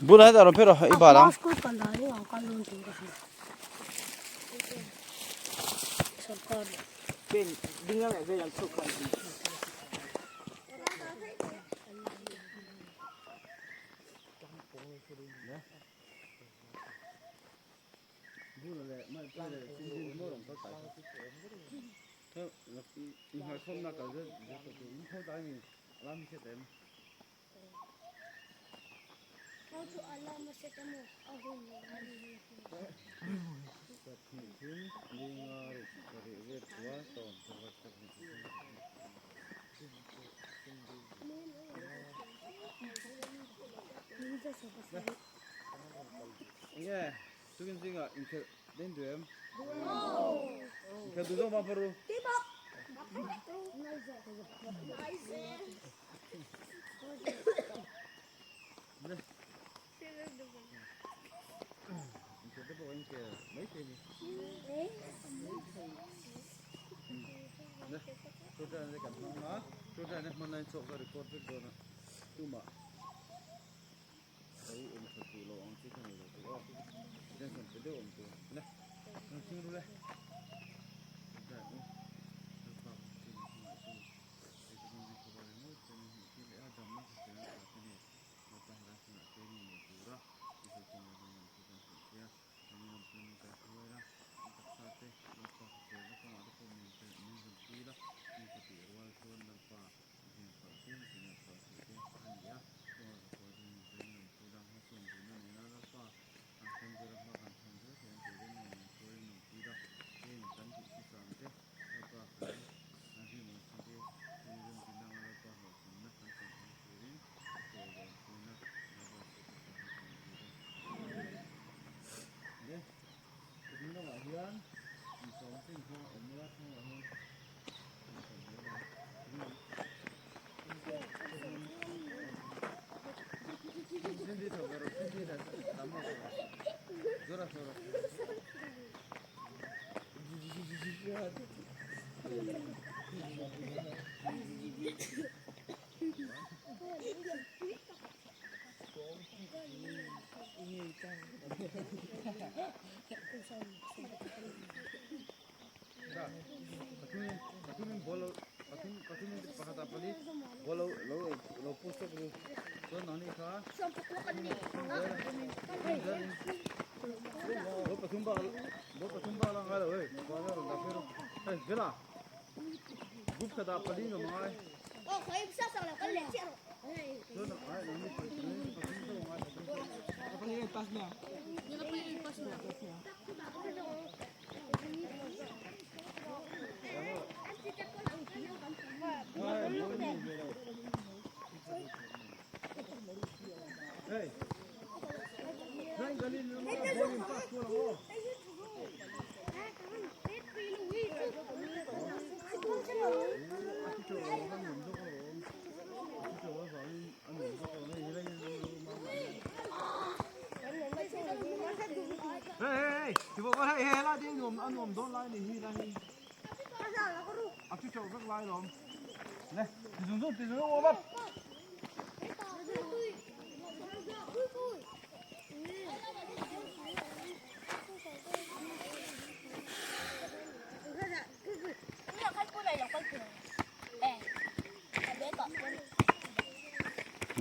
Bula hetah rawn phei rawh i bal ang. Enge tukin zingah inkhelh den duh em? Inkhelh duh zawk vang ru. Inkhelh te pawh inkhel mai thei ni. Children te kan hmang a, children te hman lai chhuak ka record vek dawn a, tumah lo awm tha duh lo ang chi kha nei lo tur aw, attention pe deuh awm tur le, kan chhing ru le, children u lalpa kan chhing a hmangaih tu hei chu kan zing khawpa ringawt chuan in hmuh tir leh a damna hrisel a tha te nen lalpa helai hmunah training nei tura i hlawhtling leh zawng lam chu kan hrilh che a.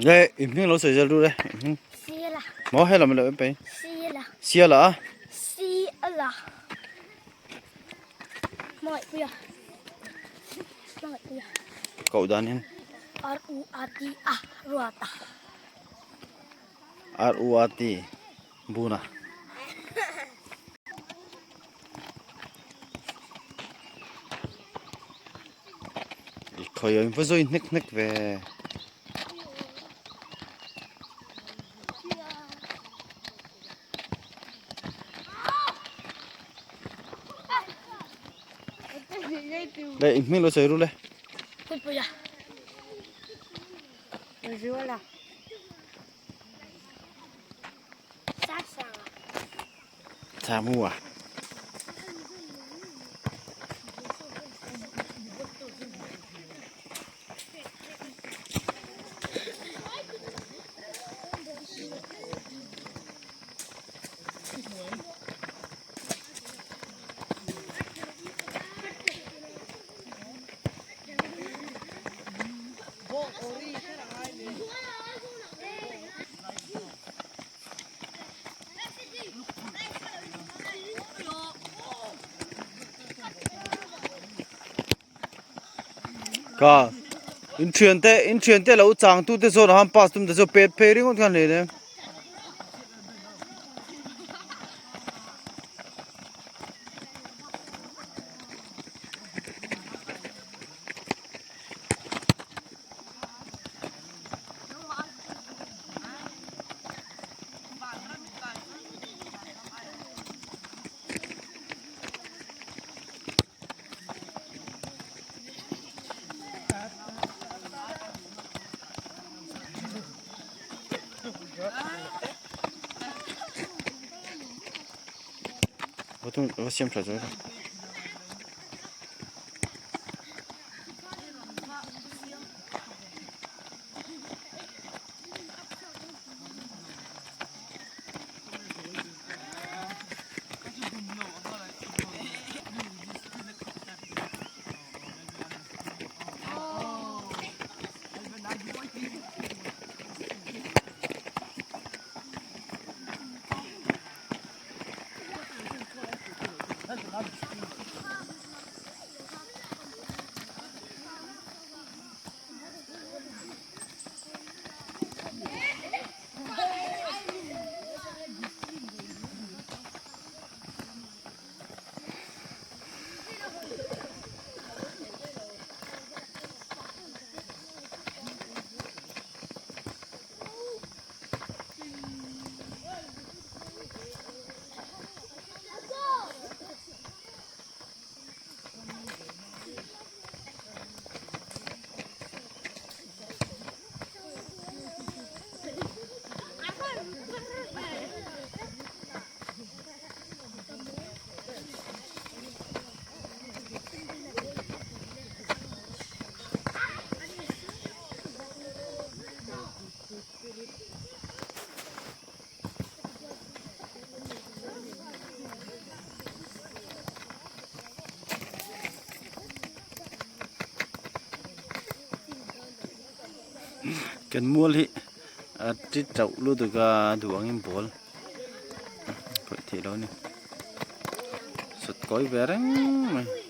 Nge in hming lo sawi zel ru le in hming Siala maw helam lo pe Siala Siala a Siala Hmangaih puia Hmangaih puia Koh dan hian R U A T A Ruata R U A T Buna Khawi in va zawi hnek hnek ve. Le in hming lo sawi ru le. Puipuia. Zuala. Tha mua. Ka in thian te in thian te lo chang tu te zawn ah khan pass tum te chu pet phei ringawt khan hle hle. Va siam tha zawk a. Kan mual hi a ti tauh lutuk a duh angin ball khawih theih loh a ni sawt kawi ve reng mai.